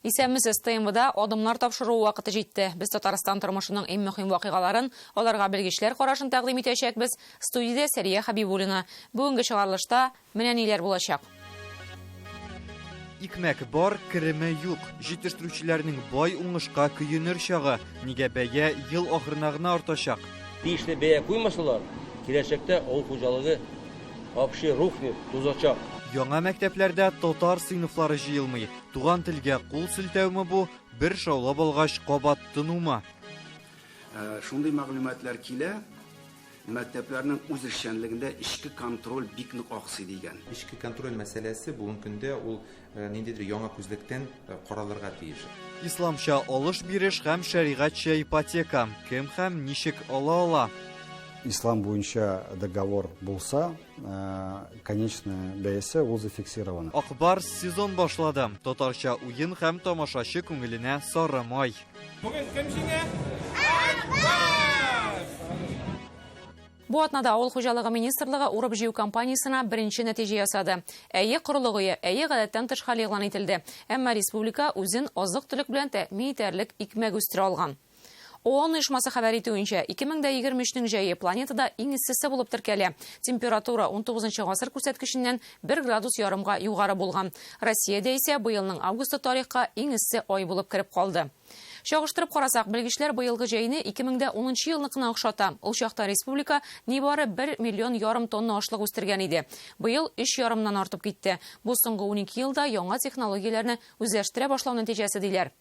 Исәнмесез, ТМВда Адымнар тапшыруы вакыты җитте. Без Татарстан тормышының иң мөһим вакыйгаларын, аларга белгечләр карашын тәкъдим итәчәкбез. Студиядә Сәрия Хәбибуллина. Бүгенге чыгарылышта менә ниләр булачак. Икмәк бар, кереме юк. Җитештерүчеләрнең бай уңышка көенер чагы. Нигә бәя ел ахырына гына артачак? Тиешле бәя куймасалар, киләчәктә авыл хуҗалыгы вообще рухнет, тузачак. Яңа мәктәпләрдә татар сыйныфлары җыелмый. Туган телгә кул селтәүме бу, бер шаулап алгач, кабат тынумы? Шундый мәгълүматлар килә, мәктәпләрнең үз эшчәнлегендә эчке контроль бик нык аксый дигән. Эчке контроль мәсьәләсе бүгенге көндә ул ниндидер яңа күзлектән каралырга тиеш. Исламча алыш-биреш һәм шәригатьчә ипотека. Кем һәм ничек ала ала? Ислам буенча договор булса, конечная бәясе ул зафиксирована. Ак Барс сезон башлады. Татарча уен һәм тамашачы күңеленә сары май. Бүген кем җиңә? Ак Барс! Бу атнада Авыл хуҗалыгы министрлыгы урып-җыю кампаниясенә беренче нәтиҗә ясады. Әйе, корылык өе, әйе, гадәттән тыш хәл игълан ителде. Әмма республика үзен азык-төлек белән тәэмин итәрлек икмәк үстерә алган. ООН оешмасы хәбәр итүенчә, 2023 нең җәе планетада иң эссесе булып теркәлә. Температура унтугызынчы гасыр күрсәткеченнән бер градус ярымга югары булган. Россиядә исә быелның августы тарихка иң эссе ай булып кереп калды. Чагыштырып карасак, белгечләр быелгы җәйне 2010 нчы елныкына охшата. Ул чакта республика нибары бер миллион ярым тонна ашлык үстергән иде. Быел өч ярымнан артып китте. Бу соңгы унике елда яңа технологияләрне үзләштерә башлау нәтиҗәсе, диләр.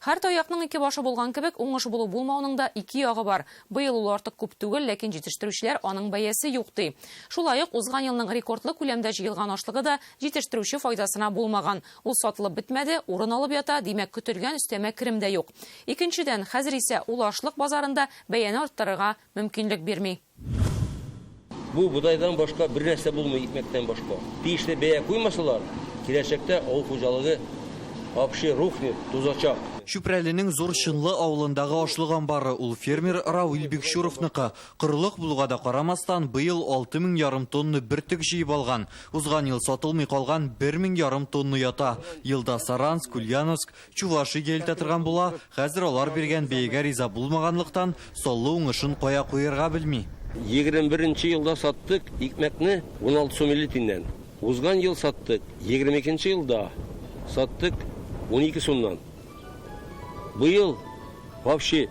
Һәр таякның ике башы булган кебек, уңыш булу-булмауның да ике ягы бар. Быел ул артык күп түгел, ләкин җитештерүчеләр аның бәясе юк, ди. Шулай ук узган елның рекордлы күләмдә җыелган ашлыгы да җитештерүче файдасына булмаган. Ул сатылып бетмәде, урын алып ята, димәк, көтелгән өстәмә керем дә юк. Икенчедән, хәзер исә ул ашлык базарында бәяне арттырырга мөмкинлек бирми. Бу бодайдан башка бернәрсә булмый, икмәктән башка. Тиешле бәя куймасалар, киләчәктә авыл хуҗалыгы вообще рухнет, тузачак. Чүпрәленең Зур Чынлы авылындагы ашлык амбары, ул фермер Равил Бикчуровныкы. Корылык булуга да карамастан, быел алты мең ярым тонна бөртек җыеп алган. Узган ел сатылмый калган бер мең ярым тонна ята. Елда Саранск, Ульяновск, Чувашиягә илтә торган була, хәзер алар биргән бәягә риза булмаганлыктан, саллы уңышын кая куярга белми. 21 нче елда саттык икмәкне 16 сум 50 тиеннән. Узган ел саттык, 22 нче елда саттык 12 сумнан. Быел вообще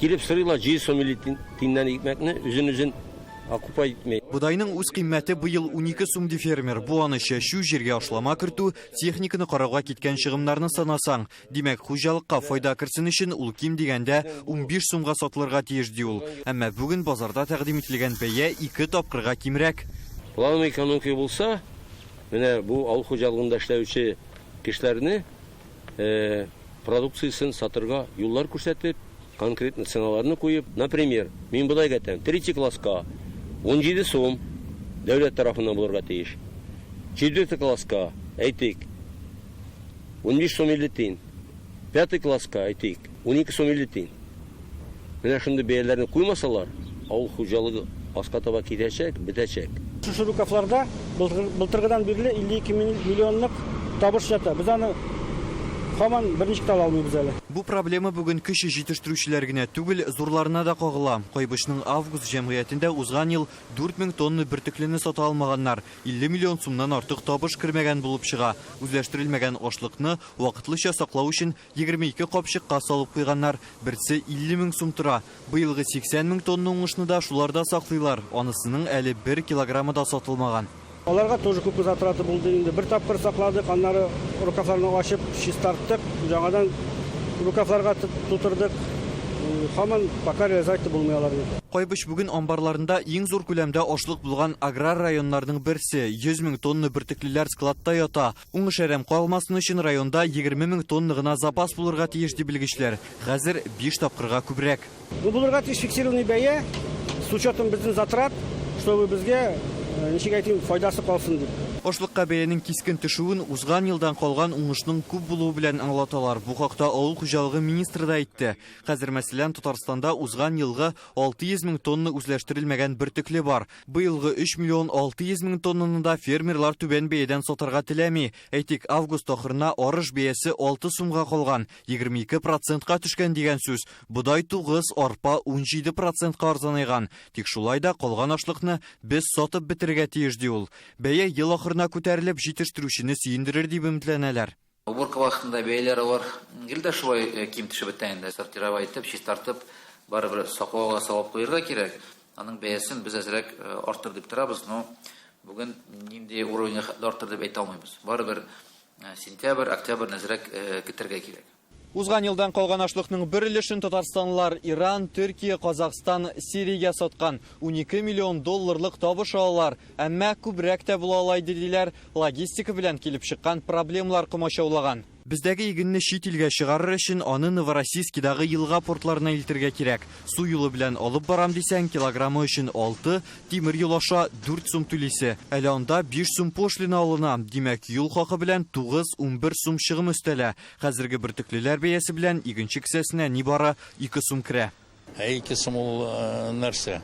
килеп сорыйлар 7 сум 50 тиеннән икмәкне, үзен-үзен окупать итми. Бодайның үзкыйммәте быел 12 сум, ди фермер. Бу аны чәчү, җиргә ашлама кертү, Техниканы карауга киткән чыгымнарны санасаң, димәк, хуҗалыкка файда керсен өчен ул ким дигәндә 15 сумга сатылырга тиеш, ди ул. Әмма бүген базарда тәкъдим ителгән бәя ике тапкырга кимрәк. Плановый экономика булса, менә бу авыл хуҗалыгында эшләүче кешеләрне продукциясен сатырга юллар күрсәтеп, конкретно ценаларны куеп, например, мин болай әйтәм, третий класска 17 сум дәүләт тарафыннан булырга тиеш. Четвертый класска, әйтик, 15 сум 50 тиен. Пятый класска, әйтик, 12 сум 50 тиен. Менә шундый бәяләрне куймасалар, авыл хуҗалыгы аска таба китәчәк, бетәчәк. Шушы рукавларда былтыргыдан бирле 52 миллионлык табыш ята. Без аны һаман берничек тә ала алмыйбыз әле. Бу проблема бүген кече җитештерүчеләр генә түгел, зурларына да кагыла. Кайбычның Август җәмгыятендә узган ел 4000 тонна бөртеклене сата алмаганнар, 50 миллион сумнан артык табыш кермәгән булып чыга. Үзләштерелмәгән ашлыкны вакытлыча саклау өчен 22 капчыкка салып куйганнар, берсе 50 мең сум тора. Быелгы 80 мең тонна уңышны да шуларда саклыйлар, анысының әле бер килограммы да сатылмаган. Аларга тоже күпме затраты булды инде. Бер тапкыр сакладык, аннары рукавларны ачып, чистарттык, яңадан рукавларга тутырдык. Һаман пока реализовать итеп булмый аларны. Кайбыч бүген амбарларында иң зур күләмдә ашлык булган аграр районнарның берсе. 100 мең тонна бөртеклеләр складта ята. Уңыш әрәм калмасын өчен районда 20 мең тонна гына запас булырга тиеш, ди белгечләр. Хәзер биш тапкырга күбрәк. Бу булырга тиеш фиксированный бәя, с учетом безнең затрат, чтобы безгә, ничек әйтим, файдасы калсын дип. Ашлыкка бәянең кискен төшүен узган елдан калган уңышның күп булуы белән аңлаталар. Бу хакта авыл хуҗалыгы министры да әйтте. Хәзер, мәсәлән, Татарстанда узган елгы 600 мең тонна үзләштерелмәгән бөртекле бар. Быелгы 3 миллион 600 мең тоннаны да фермерлар түбән бәядән сатарга теләми. Әйтик, август ахырына арыш бәясе 6 сумга калган, 22 процентка төшкән дигән сүз. Бодай 9, арпа 17 процентка арзанайган. Тик шулай да калган ашлыкны без сатып бетерергә тиеш, ди ул. Бәя ел ахырына күтәрелеп, җитештерүчене сөендерер дип өметләнәләр. Уборка вакытында бәяләр алар гел дә шулай э, ким төшеп бетә инде. Сортировать итеп, чистартып, барыбер саклауга салып куярга кирәк. Аның бәясен без әзрәк э, арттыр дип торабыз, но бүген нинди уровеньга хәтле арттыр дип әйтә алмыйбыз. Барыбер э, сентябрь, октябрь әзрәк көтәргә кирәк. Узган елдан калган ашлыкның бер өлешен татарстанлылар Иран, Төркия, Казахстан, Сириягә саткан. 12 миллион долларлык табыш алалар. Әмма күбрәк тә була ала иде, диләр. Логистика белән килеп чыккан проблемалар комачаулаган. Бездәге игенне чит илгә чыгарыр өчен аны Новороссийскидагы елга портларына илтергә кирәк. Су юлы белән алып барам дисәң, килограммы өчен 6, тимер юл аша 4 сум түлисе. Әле анда 5 сум пошлина алына. Димәк, юл хакы белән 9-11 сум чыгым өстәлә. Хәзерге бөртеклеләр бәясе белән игенче кесәсенә нибары 2 сум керә. Ә 2 сум ул нәрсә?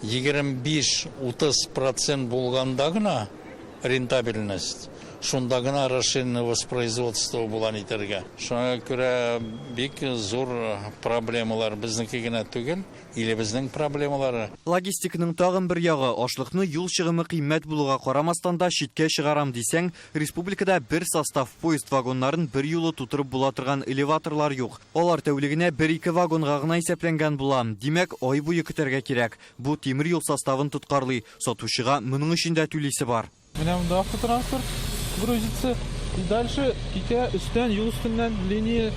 25-30 процент булганда гына рентабельность, шунда гына расширенное воспроизводство була нитәргә. Шуңа күрә бик зур проблемалар безнеке генә түгел. Илебезнең проблемалары. Логистиканың тагын бер ягы, ашлыкны юл чыгымы кыйммәт булуга карамастан да читкә чыгарам дисәң, республикада бер состав поезд вагоннарын бер юлы тутырып була торган элеваторлар юк. Алар тәүлегенә бер-ике вагонга гына исәпләнгән була. Димәк, ай буе көтәргә кирәк. Бу тимер юл составын тоткарлый. Сатучыга моның өчен дә түлисе бар. Менә монда автотранспорт грузится. И дальше китә өстән, юл өстеннән линия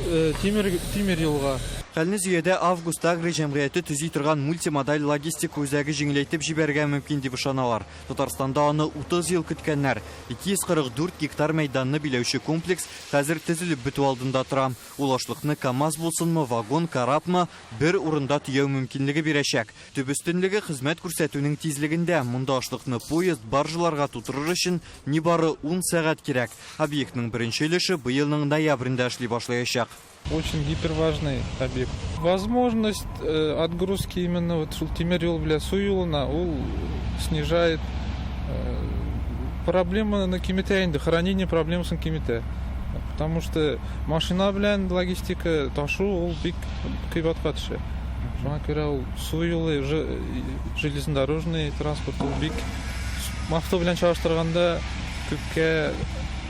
э, тимер, тимер юлга. Хәлне Зөядә Август Агро җәмгыяте төзи торган мультимодаль логистика үзәге җиңеләйтеп җибәрергә мөмкин дип ышаналар. Татарстанда аны 30 ел көткәннәр. 244 гектар мәйданны биләүче комплекс хәзер төзелеп бетү алдында тора. Ул ашлыкны КАМАЗ булсынмы, вагон, корабмы, бер урында төяү мөмкинлеге бирәчәк. Төп өстенлеге хезмәт күрсәтүнең тизлегендә. Монда ашлыкны поезд, баржаларга тутырыр өчен нибары 10 сәгать кирәк. Объектның беренче өлеше быелның ноябрендә эшли башлаячак. Очень гиперважный объект. Возможность э, отгрузки именно вот шул тимер юл белән су юлына ул снижает э, проблеманы киметә инде, хранение проблемасын киметә. Потому что машина белән логистика ташу ул бик кыйбатка төшә. Шуңа күрә ул су юлы, железнодорожный транспорт ул бик авто белән чагыштырганда күпкә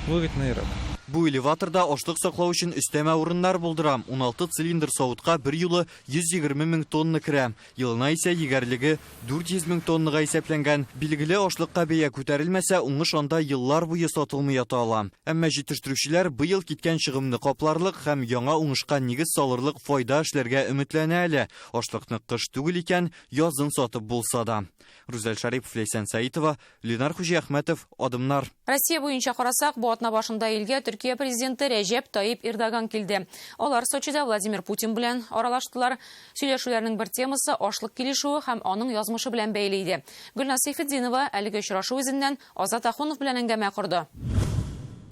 выгодныйрак. Бу элеваторда ашлык саклау өчен өстәмә урыннар булдыра. 16 цилиндр савытка бер юлы 120 мең тонна керә. Елына исә егәрлеге 400 мең тоннага исәпләнгән. Билгеле, ашлыкка бәя күтәрелмәсә, уңыш анда еллар буе сатылмый ята ала. Әмма җитештерүчеләр быел киткән чыгымны капларлык һәм яңа уңышка нигез салырлык файда эшләргә өметләнә әле. Ашлыкны кыш түгел икән, язын сатып булса да. Рүзәл Шарипов, Ләйсән Сәитова, Ленар Хуҗиәхмәтов, Адымнар. Россия буенча карасак, бу атна башында илгә Төркия президенты Рәҗәп Таип Эрдоган килде. Алар Сочида Владимир Путин белән аралаштылар. Сөйләшүләрнең бер темасы ашлык килешүе һәм аның язмышы белән бәйле иде. Гөлназ Сәйфетдинова әлеге очрашу эзеннән Азат Ахунов белән әңгәмә корды.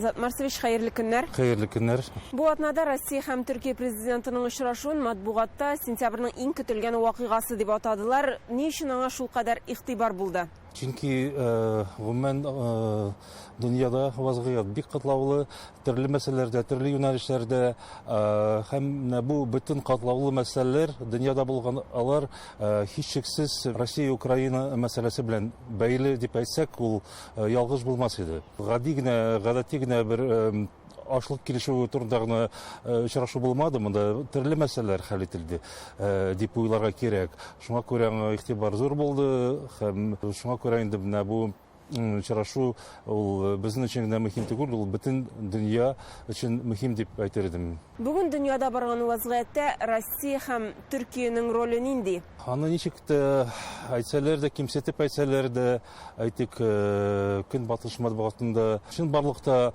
Азат Марсович, хәерле көннәр. Хәерле көннәр. Бу атнада Россия һәм Төркия президентының очрашуын матбугатта сентябрьнең иң көтелгән вакыйгасы дип атадылар. Ни өчен аңа шулкадәр игътибар булды? Чөнки гомумән дөньяда вазгыять бик катлаулы, төрле мәсьәләләрдә, төрле юнәлешләрдә һәм менә бу бөтен катлаулы мәсьәләләр дөньяда булган алар һичшиксез Россия-Украина мәсьәләсе белән бәйле дип әйтсәк, ул ялгыш булмас иде. Гади генә, гадәти генә бер ашлык килешүе турында гына очрашу булмады, монда төрле мәсьәләләр хәл ителде дип уйларга кирәк. Шуңа күрә аңа игътибар зур булды һәм шуңа күрә инде менә бу очрашу ул безнең өчен генә мөһим түгел, ул бөтен дөнья өчен мөһим дип әйтер идем. Бүген дөньяда барган вазгыятьтә Россия һәм Төркиянең роле нинди? Аны ничек тә әйтсәләр дә, кимсетеп әйтсәләр дә, Әйтик, Көнбатыш матбугатында чынбарлыкта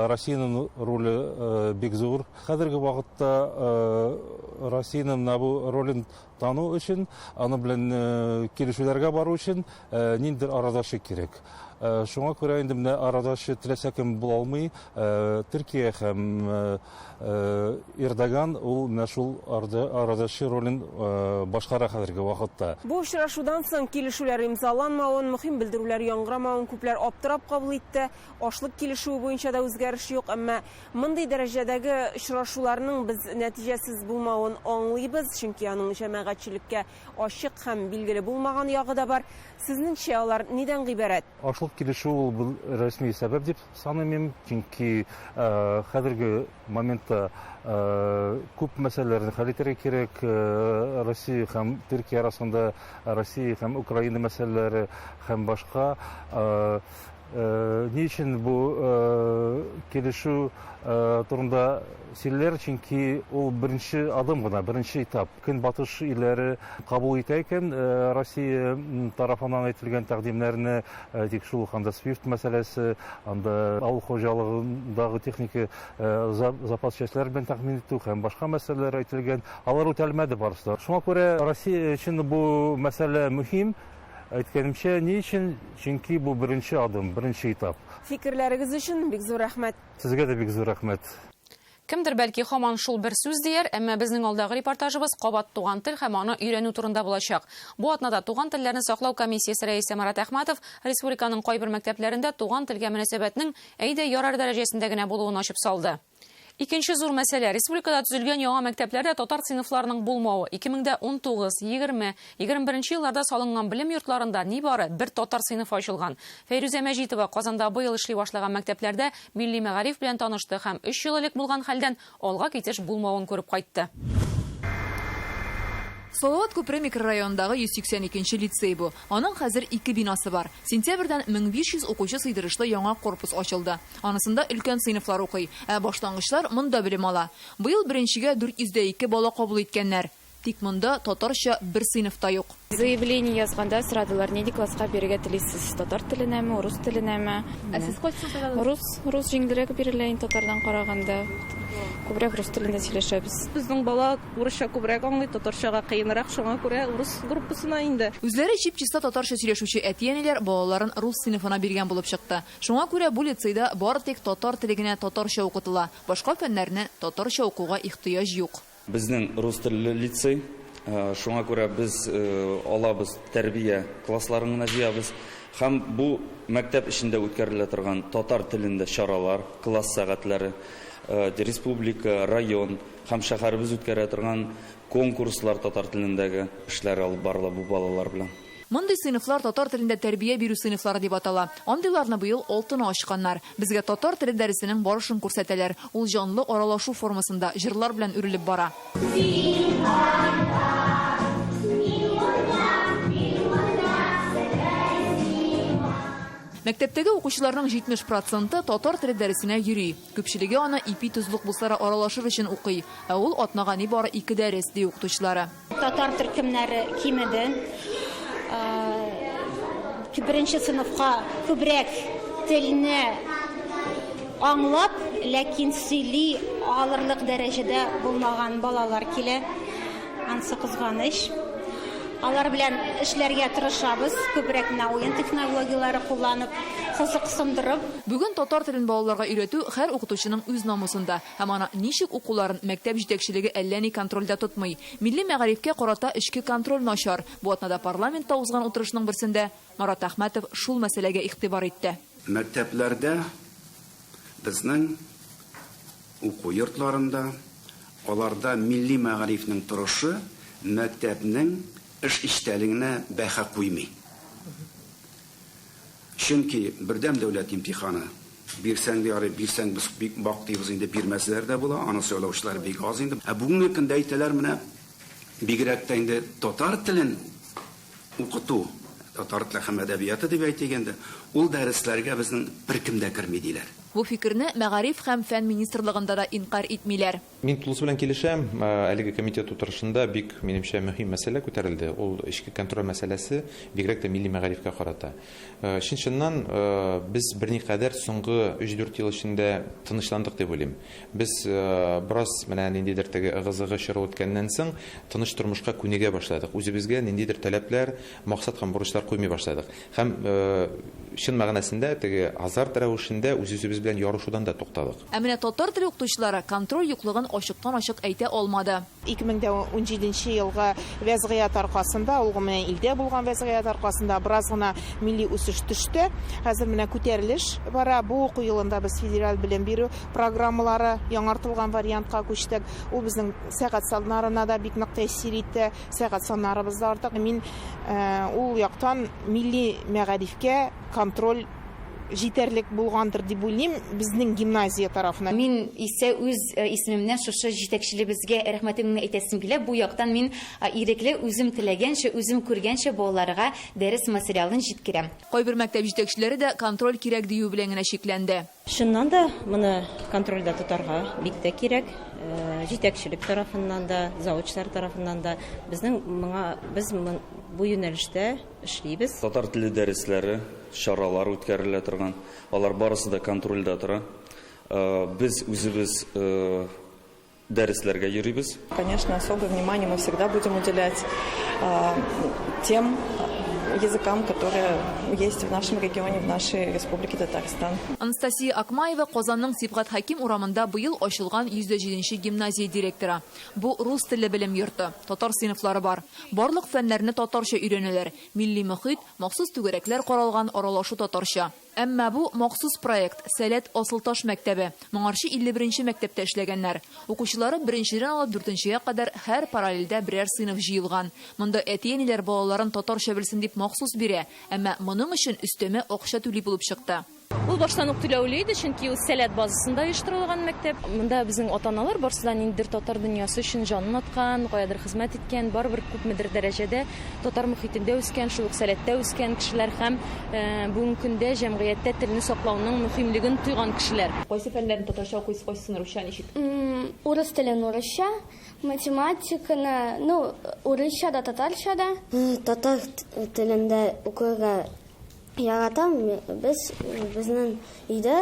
Россиянең роле бик зур. Хәзерге вакытта Россиянең менә бу ролен тану өчен, аны белән килешүләргә бару өчен ниндидер арадашчы кирәк. Шуңа күрә инде менә арадашчы теләсә кем була алмый. Төркия һәм Эрдоган ул менә шул арадашчы ролен башкара хәзерге вакытта. Бу очрашудан соң килешүләр имзаланмавын, мөһим белдерүләр яңгырамавын күпләр аптырап кабул итте. Ашлык килешүе буенча да үзгәреш юк, әмма мондый дәрәҗәдәге очрашуларның без нәтиҗәсез булмавын аңлыйбыз, чөнки аның җәмәгатьчелеккә ачык һәм билгеле булмаган ягы да бар. Сезнеңчә, алар нидән гыйбарәт? Ашлык килешү ул рәсми сәбәп дип саныйм мин, чөнки хәзерге моментта күп мәсьәләләрне хәл итәргә кирәк. Россия һәм Төркия арасында, Россия һәм Украина мәсьәләләре һәм башка. Ни өчен бу килешү турында сөйлиләр? Чөнки ул беренче адым гына, беренче этап. Көнбатыш илләре кабул итә икән Россия тарафыннан әйтелгән тәкъдимнәрне, тик шул ук анда SWIFT мәсьәләсе, анда авыл хуҗалыгындагы техника запас частьләр белән тәэмин итү һәм башка мәсьәләләр әйтелгән, алар үтәлмәде барысы да. Шуңа күрә Россия өчен бу мәсьәлә мөһим. Әйткәнемчә, ни өчен? Чөнки бу беренче адым, беренче этап. Фикерләрегез өчен бик зур рәхмәт. Сезгә дә бик зур рәхмәт. Кемдер бәлки һаман шул бер сүз дияр, әмма безнең алдагы репортажыбыз кабат туган тел һәм аны өйрәнү турында булачак. Бу атнада туган телләрне саклау комиссиясе рәисе Марат Әхмәтов республиканың кайбер мәктәпләрендә туган телгә мөнәсәбәтнең әйдә ярар дәрәҗәсендә генә булуын ачып салды. Икенче зур мәсьәлә республикада төзелгән яңа мәктәпләрдә татар сыйныфларының булмавы. 2019, 20, 21 елларда салынган белем йортларында нибары бер татар сыйныфы ачылган. Фәйрүзә Мәҗитова Казанда быел эшли башлаган мәктәпләрдә милли мәгариф белән танышты һәм 3 ел элек булган хәлдән алга китеш булмавын күреп кайтты. Салават күпере микрорайонындагы 182 лицей бу. Аның хәзер 2 бинасы бар. Сентябрьдән 1500 укучы сыйдырышлы яңа корпус ачылды. Анысында өлкән сыйныфлар укый, ә башлангычлар монда белем ала. Быел беренчегә 402 бала кабул иткәннәр. Тик монда татарча бер сыйныфта юк. Заявление язганда сорадылар, нинди класска бирергә телисез? Татар теленәме, рус теленәме? Ә сез кайсы сайладыгыз? Рус, рус җиңелрәк бирелә инде татардан караганда. Күбрәк рус телендә сөйләшәбез. Безнең бала урысча күбрәк аңлый, татарчага кыенрак, шуңа күрә урыс группасына инде. Үзләре чип-чиста татарча сөйләшүче әти-әниләр балаларын рус сыйныфына биргән булып чыкты. Шуңа күрә бу лицейда бары тик татар теле генә татарча укытыла. Башка фәннәрне татарча укуга ихтыяҗ юк. Безнең рус телле лицей, шуңа күрә без алабыз тәрбия классларын гына җыябыз. Һәм бу мәктәп эчендә үткәрелә торган татар телендә чаралар, класс сәгатьләре, республика, район һәм шәһәребез үткәрә торган конкурслар татар телендәге эшләр алып барыла бу балалар белән. Мондый сыйныфлар татар телендә тәрбия бирү сыйныфлары дип атала. Андыйларны быел 6-ны ачканнар. Безгә татар теле дәресенең барышын күрсәтәләр. Ул җанлы аралашу формасында җырлар белән үрелеп бара. Мәктәптәге укучыларның 70% татар теле дәресенә йөри. Күпчелеге аны ипи тозлык булса да аралашыр өчен укый. Ә ул атнага нибары 2 дәрес, ди укытучылары. Татар төркемнәре кимеде. Беренче сыйныфка күбрәк телне аңлап, ләкин сөйли алырлык дәрәҗәдә булмаган балалар килә. Ансы кызганыч. Алар белән эшләргә тырышабыз, күбрәк менә уен технологияләре кулланып, кызыксындырып. Бүген татар телен балаларга өйрәтү һәр укытучының үз намусында. Һәм аны ничек укуларын мәктәп җитәкчелеге әллә ни контрольдә тотмый. Милли мәгарифкә карата эчке контроль начар. Бу атнада парламентта узган утырышның берсендә Марат Әхмәтов шул мәсьәләгә игътибар итте. Мәктәпләрдә безнең уку йортларында аларда милли мәгарифнең торышы мәктәпнең эш эчтәлегенә бәһа куймый. Чөнки бердәм дәүләт имтиханы бирсәң дә ярый, бирсәң без бик бактыйбыз инде, бирмәсәләр дә була, аны сайлаучылар бик аз инде. Ә бүгенге көндә әйтәләр менә бигрәк тә инде татар телен укыту, татар теле һәм әдәбияты дип әйтик инде, ул дәресләргә безнең беркем дә керми диләр. Бу фикерне Мәгариф һәм фән министрлыгында да инкарь итмиләр. Мин тулысы белән килешәм. Әлеге комитет утырышында бик, минемчә, мөһим мәсьәлә күтәрелде. Ул эчке контроль мәсьәләсе, бигрәк тә милли мәгарифкә карата. Чын-чыннан без берникадәр соңгы өч-дүрт ел эчендә тынычландык дип уйлыйм. Без бераз менә ниндидер теге ыгы-зыгы чоры үткәннән соң тыныч тормышка күнегә башладык. Үзебезгә ниндидер таләпләр, максат һәм бурычлар куймый башладык. Һәм Чын мәгънәсендә теге азарт рәвешендә үз-үзебез белән ярышудан да туктадык. Ә менә татар теле укытучылары контроль юклыгын ачыктан-ачык әйтә алмады. 2017 елгы вәзгыять аркасында, ул гомумән илдә булган вәзгыять аркасында бераз гына милли үсеш төште. Хәзер менә күтәрелеш бара. Бу уку елында без федераль белем бирү программалары яңартылган вариантка күчтек. Ул безнең сәгать саннарына да бик нык тәэсир итте. Сәгать саннарыбыз да артык. Мин ул яктан милли мәгарифкә контроль җитәрлек булгандыр дип уйлыйм безнең гимназия тарафыннан. Мин исә үз исемемнән шушы җитәкчелебезгә рәхмәтемне әйтәсем килә. Бу яктан мин ирекле, үзем теләгәнчә, үзем күргәнчә балаларга дәрес материалын җиткерәм. Кайбер мәктәп җитәкчеләре дә контроль кирәк дию белән генә чикләнде. Чыннан да, моны контрольдә тотарга бик тә кирәк. Җитәкчелек тарафыннан да, завучлар тарафыннан да безнең моңа без бу юнәлештә эшлибез. Татар теле дәресләре, чаралар үткәрелә торган, алар барысы да контрольдә тора. Без үзебез дәресләргә йөрибез. Конечно, особое внимание мы всегда будем уделять тем языкам, которые есть в нашем регионе, в нашей республике Татарстан. Анастасия Акмаева Казанның Сибгат Хәким урамында быел ачылган 107 нче гимназия директоры. Бу рус телле белем йорты. Татар сыйныфлары бар. Барлык фәннәрне татарча өйрәнәләр. Милли мохит, махсус түгәрәкләр каралган, аралашу татарча. Әмма бу махсус проект, Сәләт Асылташ мәктәбе. Моңарчы 51 нче мәктәптә эшләгәннәр. Укучылары беренчедән алып дүртенчегә кадәр һәр параллельдә берәр сыйныф җыелган. Монда әти-әниләр балаларын татарча белсен дип махсус бирә. Әмма моның өчен өстәмә акча түли булып чыкты. Ул баштан ук түләүле иде, чөнки ул Сәләт базасында оештырылган мәктәп. Монда безнең ата-аналар барысы да ниндидер татар дөньясы өчен җанын аткан, каядыр хезмәт иткән, барыбер күпмедер дәрәҗәдә татар мохитендә үскән, шул ук Сәләттә үскән кешеләр һәм бүгенге көндә җәмгыятьтә телне саклауның мөһимлеген тойган кешеләр. Кайсы фәннәрне татарча укыйсыз, кайсысын русча, ничек? Урыс телен урысча, математиканы, ну, урысча да, татарча да. Татар телендә укырга яратам, без безнең өйдә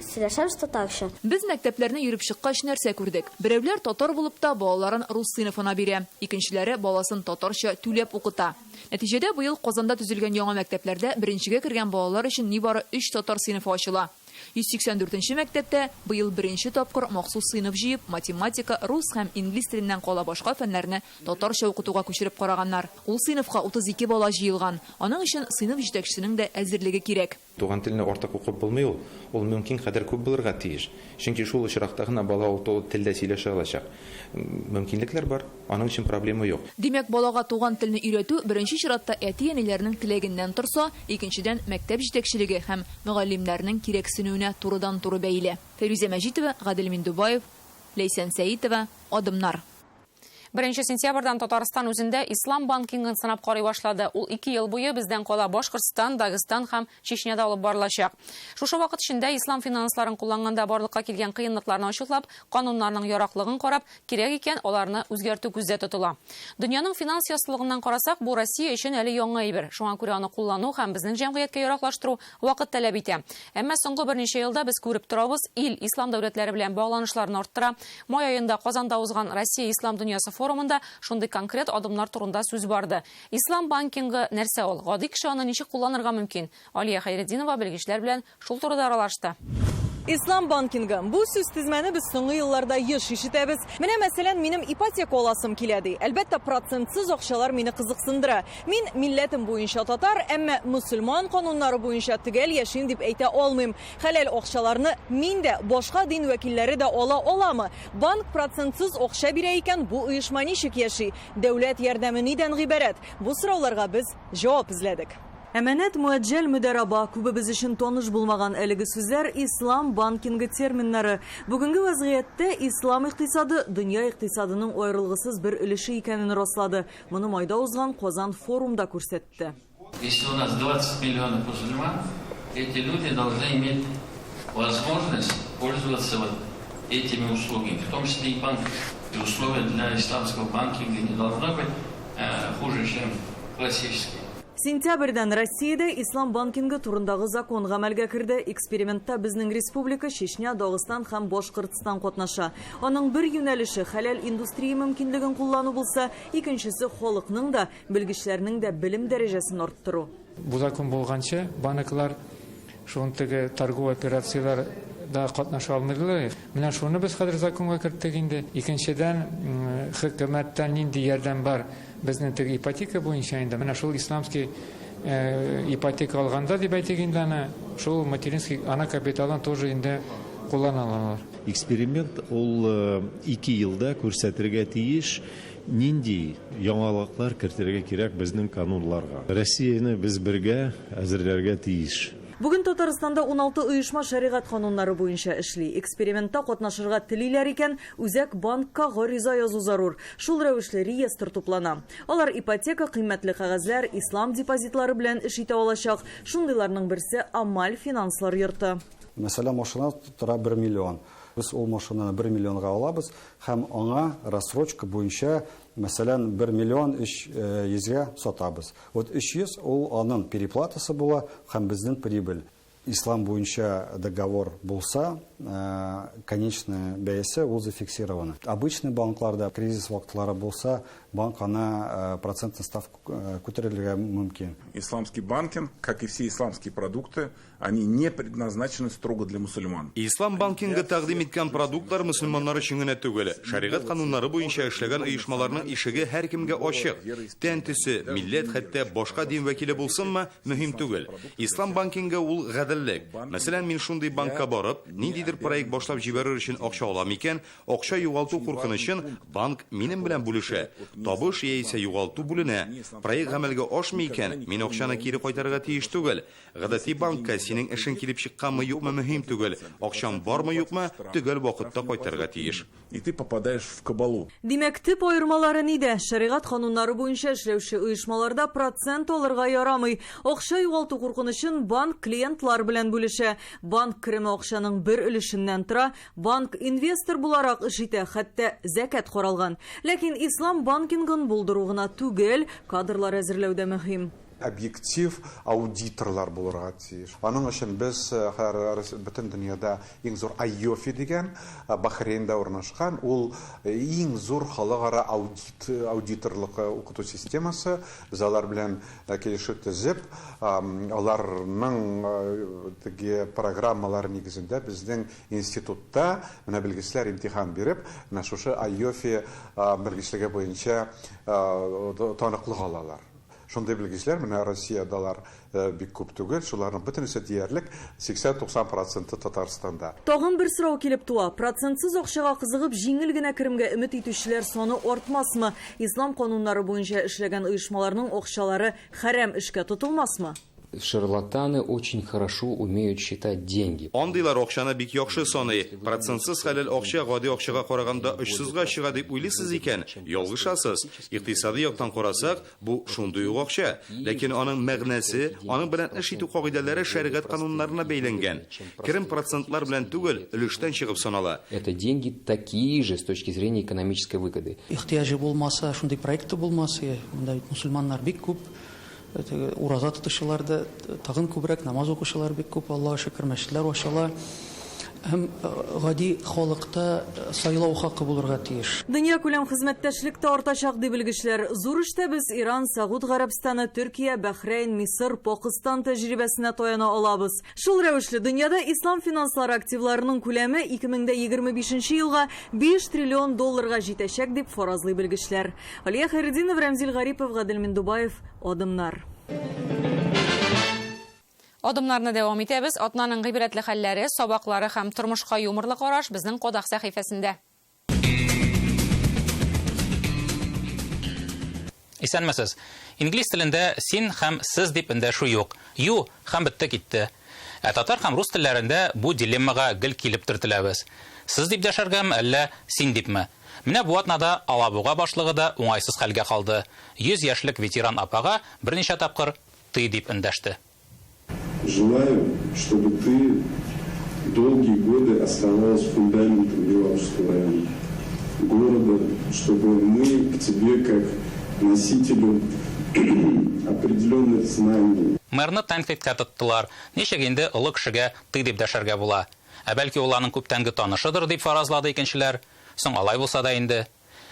сөйләшәбез татарча. Без мәктәпләрне йөреп чыккач нәрсә күрдек? Берәүләр татар булып та балаларын рус сыйныфына бирә, икенчеләре баласын татарча түләп укыта. Нәтиҗәдә быел Казанда төзелгән яңа мәктәпләрдә беренчегә кергән балалар өчен нибары 3 татар сыйныфы ачыла. 184 нче мәктәптә быел беренче тапкыр махсус сыйныф җыеп, математика, рус һәм инглиз теленнән кала башка фәннәрне татарча укытуга күчереп караганнар. Ул сыйныфка 32 бала җыелган. Аның өчен сыйныф җитәкчесенең дә әзерлеге кирәк. Туган телне артык укып булмый ул. Ул мөмкин кадәр күп булырга тиеш. Чөнки шул очракта гына бала ул телдә сөйләшә алачак. Мөмкинлекләр бар, аның өчен проблема юк. Димәк, балага туган телне өйрәтү беренче чиратта әти-әниләрнең теләгеннән торса, икенчедән мәктәп җитәкчелеге һәм мөгаллимнәрнең кирәксенүенә турыдан-туры бәйле. Фәйрүзә Мәҗитова, Гадел Миндубаев, Ләйсән Сәитова, Адымнар. 1 сентябрьдән Татарстан үзендә ислам банкингын сынап карый башлады. Ул 2 ел буе бездән кала Башкортстан, Дагыстан һәм Чечняда алып барылачак. Шушы вакыт эчендә ислам финансларын кулланганда барлыкка килгән кыенлыкларны ачыклап, кануннарның яраклыгын карап, кирәк икән, аларны үзгәртү күздә тотыла. Дөньяның финанс яссылыгыннан карасак, бу Россия өчен әле яңа әйбер. Шуңа күрә аны куллану һәм безнең җәмгыятькә яраклаштыру вакыт таләп итә. Әмма соңгы берничә елда без күреп торабыз, ил ислам дәүләтләре белән багланышларын арттыра. Май аенда Казанда узган Россия ислам дөньясы форумында шундый конкрет адымнар турында сүз барды. Ислам банкингы нәрсә ул? Гади кеше аны ничек кулланырга мөмкин? Алия Хәйретдинова белгечләр белән шул турыда аралашты. Ислам банкингы. Бу сүз тезмәне без соңгы елларда еш ишетәбез. Менә мәсәлән, минем ипотека аласым килә ди. Әлбәттә, процентсыз акчалар мине кызыксындыра. Мин милләтем буенча татар, әмма мөселман кануннары буенча төгәл яшим дип әйтә алмыйм. Хәләл акчаларны мин дә, башка дин вәкилләре дә ала аламы? Банк процентсыз акча бирә икән, бу оешма ничек яши? Дәүләт ярдәме нидән гыйбарәт? Бу сорауларга без җавап эзләдек. Әмәнәт муәҗҗәл мөдәрәба күбебез өчен таныш булмаган әлеге сүзләр ислам банкингы терминнары. Бүгенге вазгыятьтә ислам икътисады дөнья икътисадының аерылгысыз бер өлеше икәнен раслады. Моны майда узган Казан форумда күрсәтте. Если у нас 20 миллионов мусульман, эти люди должны иметь возможность пользоваться вот этими услугами, в том числе и банк. И условия для исламского банкинга не должно быть хуже, чем классические. Сентябрьдән Россиядә ислам банкингы турындагы закон гамәлгә керде. Экспериментта безнең республика, Чечня, Дагыстан һәм Башкортстан катнаша. Аның бер юнәлеше хәләл индустрия мөмкинлеген куллану булса, икенчесе халыкның да, белгечләрнең дә белем дәрәҗәсен арттыру. Бу закон булганчы банклар Шуны теге торговый операцияләрдә катнаша алмыйлар. Менә шуны без хәзер законга керттек инде. Икенчедән, хөкүмәттән нинди ярдәм бар безнең теге ипотека буенча инде. Менә шул исламский ипотека алганда дип әйтик инде аны, шул материнский ана капиталын тоже инде куллана алалар. Эксперимент ул 2 елда күрсәтергә тиеш, нинди яңалыклар кертергә кирәк безнең канунларга. Россияне без бергә әзерләргә тиеш. Бүген Татарстанда 16 оешма шәригать кануннары буенча эшли. Экспериментта катнашырга телиләр икән, Үзәк банкка гариза язу зарур. Шул рәвешле реестр туплана. Алар ипотека, кыйммәтле кәгазьләр, ислам депозитлары белән эш итә алачак. Шундыйларның берсе Амаль финанслар йорты. Мәсәлән, машина тора 1 миллион. Без ул машинаны 1 миллионга алабыз һәм аңа рассрочка буенча, мәсәлән, 1 миллион 300-гә сатабыз. Вот 300 ул аның переплатасы була һәм безнең прибыль. Ислам буенча договор булса, конечная бәясе ул зафиксирована. Обычный банкларда кризис вакытлары булса, банк ана процентный ставку күтәрергә мөмкин. Исламский банкинг, как и все исламские продукты, они не предназначены строго для мусульман. Ислам банкингы тәкъдим иткән продуктлар мөселманнар өчен генә түгел. Шәригать кануннары буенча эшләгән оешмаларның ишеге һәркемгә ачык. Тән төсе, милләт, хәтта башка дин вәкиле булсынмы, мөһим түгел. Ислам банкингы ул гаделлек. Мәсәлән, мин шундый банкка барып, ниндидер проект башлап җибәрер өчен акча алам икән, акча югалту куркынычын банк минем белән бүлешә. Табыш яисә югалту бүленә. Проект гамәлгә ашмый икән, мин акчаны кире кайтарырга тиеш түгел. Гадәти банкка синең эшең килеп чыкканмы, юкмы мөһим түгел. Акчаң бармы, юкмы, төгәл вакытта кайтарырга тиеш. И ты попадаешь в кабалу. Димәк, төп аермалары нидә? Шәригать кануннары буенча эшләүче оешмаларда процент алырга ярамый. Акча югалту куркынычын банк клиентлар белән бүлешә. Банк кереме акчаның бер өлешеннән тора. Банк инвестор буларак эш итә, хәтта зәкят каралган. Ләкин ислам банкингын булдыру гына түгел, кадрлар әзерләү дә мөһим. Объектив аудиторлар булырга тиеш. Аның өчен без бөтен дөньяда иң зур Айофи дигән Бахрейнда урнашкан, ул иң зур халыкара аудиторлык укыту системасы. Без алар белән килешү төзеп, аларның теге программалары нигезендә безнең институтта менә белгечләр имтихан биреп, менә шушы Айофи белгечлеге буенча таныклык алалар. Шундый белгечләр менә Россиядалар бик күп түгел, шуларның бөтенесе диярлек 80-90 проценты Татарстанда. Тагын бер сорау килеп туа. Процентсыз акчага кызыгып җиңел генә керемгә өмет итүчеләр саны артмасмы? Ислам кануннары буенча эшләгән оешмаларның акчалары хәрам эшкә тотылмасмы? Шарлатаны очень хорошо умеют считать деньги. Андыйлар акчаны бик яхшы саный. Процентсыз хәләл акча гади акчага караганда очсызга чыга дип уйлыйсыз икән, ялгышасыз. Икътисади яктан карасак, бу шундый ук акча. Ләкин аның мәгънәсе, аның белән эш итү кагыйдәләре шәригать кануннарына бәйләнгән. Керем процентлар белән түгел, өлештән чыгып санала. Это деньги такие же с точки зрения экономической выгоды. Ихтыяҗы булмаса, шундый проекты булмаса, монда бит мусульманнар бик күп. Ураза тотучылар да тагын күбрәк, намаз укучылар бик күп, Аллаһка шөкер, мәчетләр ачыла. Һәм гади халыкта сайлау хакы булырга тиеш. Дөнья күләм хезмәттәшлек тә артачак ди белгечләр. Зур эштә без Иран, Сәгуд Гарәбстаны, Төркия, Бәхрәйн, Мисыр, Пакыстан тәҗрибәсенә таяна алабыз. Шул рәвешле дөньяда ислам финанслары активларының күләме 2025 елга 5 триллион долларга җитәчәк дип фаразлый белгечләр. Алия Хайретдинова, Рәмзил Гарипов, Гадел Миндубаев, Адымнар. Адымнарны дәвам итәбез. Атнаның гыйбрәтле хәлләре, сабаклары һәм тормышка юморлы караш безнең Кодак сәхифәсендә. Исәнмесез. Инглиз телендә син һәм сез дип эндәшү юк. Ю һәм бетте китте. Ә татар һәм рус телләрендә бу дилеммага гел килеп төртеләбез. Сез дип дәшәргәме, әллә син дипме? Менә бу атнада Алабуга башлыгы да уңайсыз хәлгә калды. 100 яшьлек ветеран апага берничә тапкыр ты дип эндәште. Желаю, чтобы ты долгие годы оставалась фундаментом Елабужского района, города, чтобы мы к тебе как носителю определенных знаний. Мэрны тәнкыйтькә тоттылар. Ничек инде олы кешегә ты дип дәшәргә була? Ә бәлки ул аның күптәнге танышыдыр дип фаразлады икенчеләр. Соң алай булса да инде.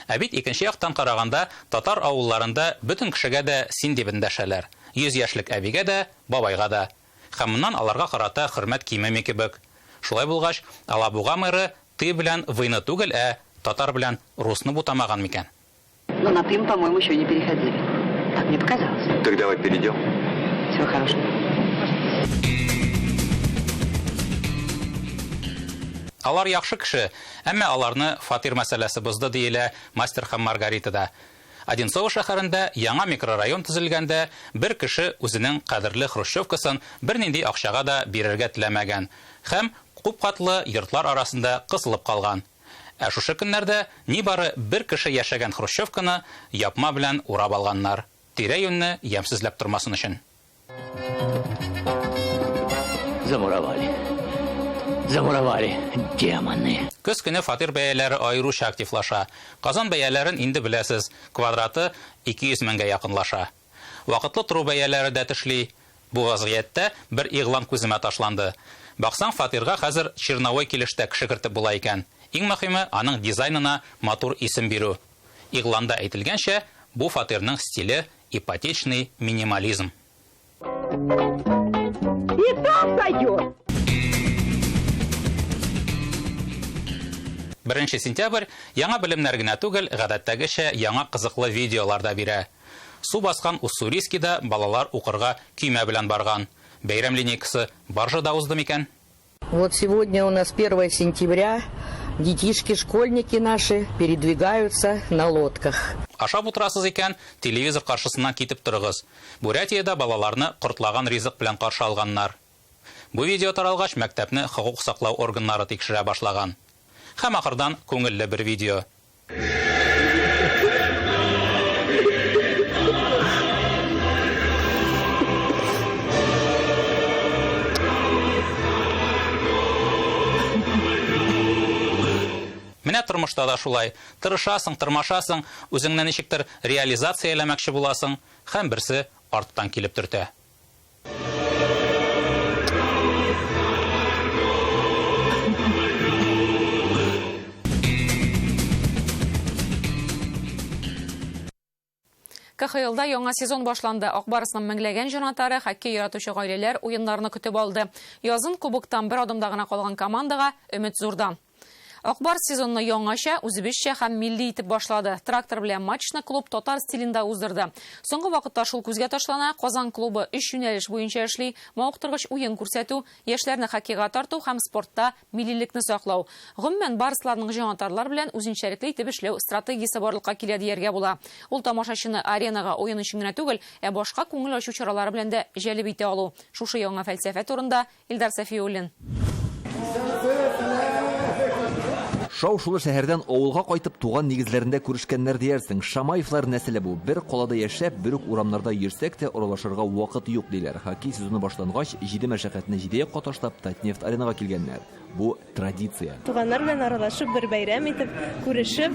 Ә бит икенче яктан караганда татар авылларында бөтен кешегә дә син дип эндәшәләр. 100 яшьлек әбигә дә, бабайга да. Һәм моннан аларга карата хөрмәт кимеми кебек. Шулай булгач, Алабуга мэры ты белән выны түгел, ә татар белән русны бутамаган микән? Но на ты мы, по-моему, еще не переходили. Так мне показалось. Так давай перейдем. Всего хорошего. Алар яхшы кеше, әмма аларны фатир мәсьәләсе бозды, диелә Мастер һәм Маргаритада. Одинцово шәһәрендә яңа микрорайон төзелгәндә, бер кеше үзенең кадерле хрущевкасын бернинди акчага да бирергә теләмәгән һәм күпкатлы йортлар арасында кысылып калган. Ә шушы көннәрдә нибары бер кеше яшәгән хрущевканы япма белән урап алганнар, тирә-юньне ямьсезләп тормасын өчен. Замуровали. Замуровали, демоны. Көз көне фатир бәяләре аеруча активлаша. Казан бәяләрен инде беләсез, квадраты 200 меңгә якынлаша. Вакытлы тору бәяләре дә тешли. Бу вазгыятьтә бер игълан күземә ташланды. Баксаң, фатирга хәзер черновой килештә кеше кертеп була икән. Иң мөһиме, аның дизайнына матур исем бирү. Игъланда әйтелгәнчә, бу фатирның стиле ипотечный минимализм. И так сойдет! Беренче сентябрь яңа белемнәр генә түгел, гадәттәгечә яңа кызыклы видеолар да бирә. Су баскан Уссурийскида балалар укырга көймә белән барган. Бәйрәм линейкасы баржада узды микән? Вот сегодня у нас 1 сентября. Детишки, школьники наши передвигаются на лодках. Ашап утырасыз икән, телевизор каршысыннан китеп торыгыз. Бурятиядә балаларны кортлаган ризык белән каршы алганнар. Бу видео таралгач, мәктәпне хокук саклау органнары тикшерә башлаган. Һәм ахырдан күңелле бер видео. Менә тормышта да шулай. Тырышасың, тырмашасың, үзеңне ничектер реализацияләмәкче буласың, һәм берсе арттан килеп төртә. КХЛда яңа сезон башланды. Ак Барсның меңләгән җанатары, хоккей яратучы гаиләләр уеннарны көтеп алды. Язын кубоктан бер адымда гына калган командага өмет зурдан. Ак Барс сезонны яңача, үзебезчә һәм милли итеп башлады. Трактор белән матчны клуб татар стилендә уздырды. Соңгы вакытта шул күзгә ташлана. Казан клубы өч юнәлеш буенча эшли: мавыктыргыч уен күрсәтү, яшьләрне хоккейга тарту һәм спортта миллилекне саклау. Гомумән, барсларның җанатарлар белән үзенчәлекле итеп эшләү стратегиясе барлыкка килә дияргә була. Ул тамашачыны аренага уен өчен генә түгел, ә башка күңел ачу чаралары белән дә җәлеп итә алу. Шушы яңа фәлсәфә турында Илдар Сафиуллин. Шау-шулы шәһәрдән авылга кайтып туган нигезләрендә күрешкәннәр диярсең. Шамаевлар нәселе бу. Бер калада яшәп, бер үк урамнарда йөрсәк тә аралашырга вакыт юк диләр. Хоккей сезоны башлангач, җиде мәшәкатьне җиде якка ташлап, Татнефть аренага килгәннәр. Бу традиция. Туганнар белән аралашып, бер бәйрәм итеп, күрешеп,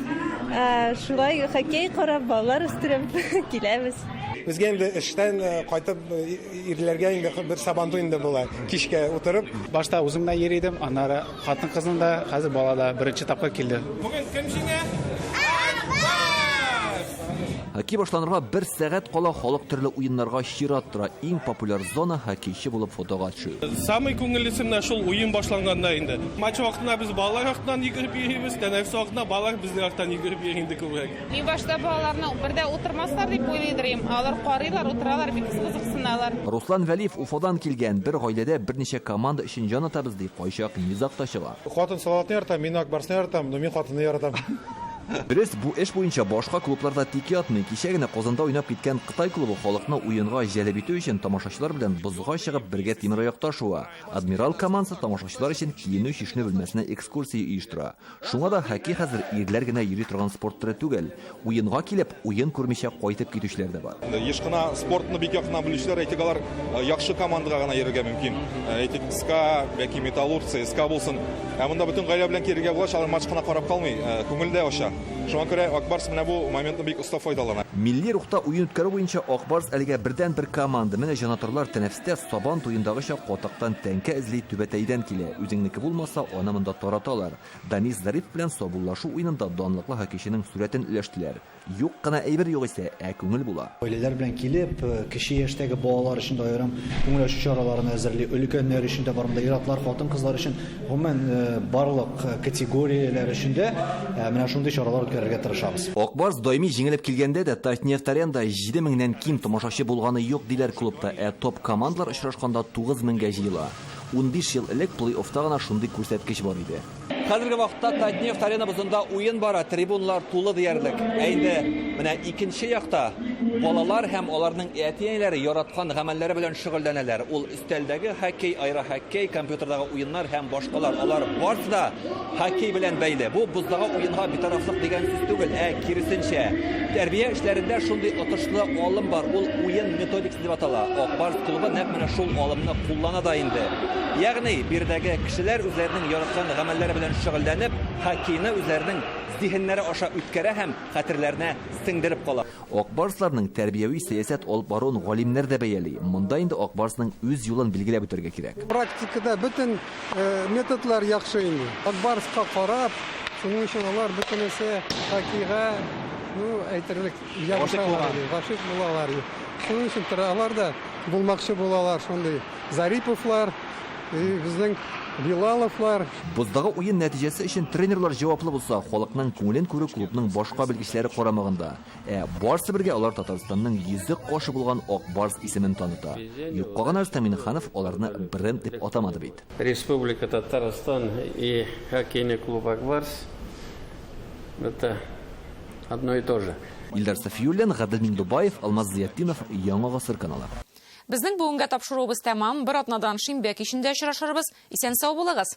шулай хоккей карап, балалар үстереп киләбез. Безгә инде эштән кайтып ирләргә инде бер сабантуй инде була. Кичкә утырып. Башта үзем дә йөри идем, аннары хатын-кызның да, хәзер бала да беренче тапкыр килде. Бүген кем җиңә? Хоккей башланырга бер сәгать кала халык төрле уеннарга чират тора. Иң популяр зона хоккейчы булып фотога төшү. Самый күңеллесе менә шул уен башланганда инде. Матч вакытында без балалар артыннан йөгереп йөрибез, тәнәфес вакытында балалар безнең арттан йөгереп йөри инде күбрәк. Мин башта балаларны бер дә утырмаслар дип уйлыйдыр идем. Алар карыйлар, утыралар, бик кызыксыналар. Руслан Вәлиев Уфадан килгән. Бер гаиләдә берничә команда өчен җан атабыз ди. Кайчак низаг та чыга. Хатын Салаватны яратам, мин Ак Барсны яратам, но мин хатынны яратам. Дөрес, бу эш буенча башка клубларда тик ятмый. Кичә генә Казанда уйнап киткән Кытай клубы халыкны уенга җәлеп итү өчен тамашачылар белән бозга чыгып бергә тимераякта шуа. Адмирал командасы тамашачылар өчен киенү-чишенү бүлмәсенә экскурсия оештыра. Шуңа да хоккей хәзер ирләр генә йөри торган спорт төре түгел. Уенга килеп, уен күрмичә кайтып китүчеләр дә бар. Еш кына спортны бик якыннан белүчеләр, әйтик, алар яхшы командага гына йөрергә мөмкин. Әйтик, СКА яки Металлург, ЦСКА булсын. Ә монда бөтен гаилә белән килергә булгач, алар матч кына карап калмый, күңел дә ача. Шуңа күрә Ак Барс менә бу моментны бик оста файдалана. Милли рухта уен үткәрү буенча Ак Барс әлегә бердәнбер команда. Менә җанатарлар тәнәфестә Сабан туендагыча катыктан тәңкә эзли түбәтәйдән килә. Үзеңнеке булмаса, аны монда тараталар. Данис Зарипов белән саубуллашу уенында данлыклы хоккейчының сурәтен өләштеләр. Юк кына әйбер югыйсә, ә күңел була. Гаиләләр белән килеп, кече яшьтәге балалар өчен дә аерым күңел ачу чараларын әзерли, өлкәннәр өчен дә бар монда, ир-атлар, хатын-кызлар өчен, гомумән, барлык категорияләр өчен дә менә шундый чаралар үткәрергә тырышабыз. Ак Барс даими җиңелеп килгәндә дә Татнефть Аренада 7 меңнән ким тамашачы булганы юк, диләр клубта, ә топ командалар очрашканда 9 меңгә җыела. 15 ел элек плей-оффта гына шундый күрсәткеч бар иде. Хәзерге вакытта Татнефть Арена бозында уен бара, трибуналар тулы диярлек. Ә инде менә икенче якта балалар һәм аларның әти-әниләре яраткан гамәлләре белән шөгыльләнәләр. Ул өстәлдәге хоккей, аэрохоккей, компьютердагы уеннар һәм башкалар. Алар барысы да хоккей белән бәйле. Бу боздагы уенга битарафлык дигән сүз түгел, ә киресенчә. Тәрбия эшләрендә шундый отышлы алым бар, ул уен методикасы дип атала. Ак Барс клубы нәкъ менә шул алымны куллана да инде. Ягъни, биредәге кешеләр үзләренең яраткан гамәлләре белән шөгыльләнеп, хоккейны үзләренең зиһеннәре аша үткәрә һәм хәтерләренә сеңдереп кала. Ак Барсларның тәрбияви сәясәт алып баруын галимнәр дә бәяли. Монда инде Ак Барсның үз юлын билгеләп үтәргә кирәк. Практикада бөтен методлар яхшы инде. Ак Барска карап, шуның өчен алар бөтенесе хоккейга, ну, әйтерлек, ябышалар, гашыйк булалар. Шуның өчен алар да булмакчы булалар шундый Зариповлар, безнең Билаловлар. Боздагы уен нәтиҗәсе өчен тренерлар җаваплы булса, халыкның күңелен күрү клубның башка белгечләре карамагында. Ә барсы бергә алар Татарстанның йөзек кашы булган Ак Барс исемен таныта. Юкка гына Рөстәм Миңнеханов аларны бренд дип атамады бит. Республика Татарстан и хоккейный клуб Ак Барс это одно и то же. Илдар Сафиуллин, Гадел Миндубаев, Алмаз Зыятдинов, Яңа гасыр каналы. Безнең бүгенгә тапшыруыбыз тәмам. Бер атнадан шимбә кичендә очрашырбыз. Исән сау булыгыз.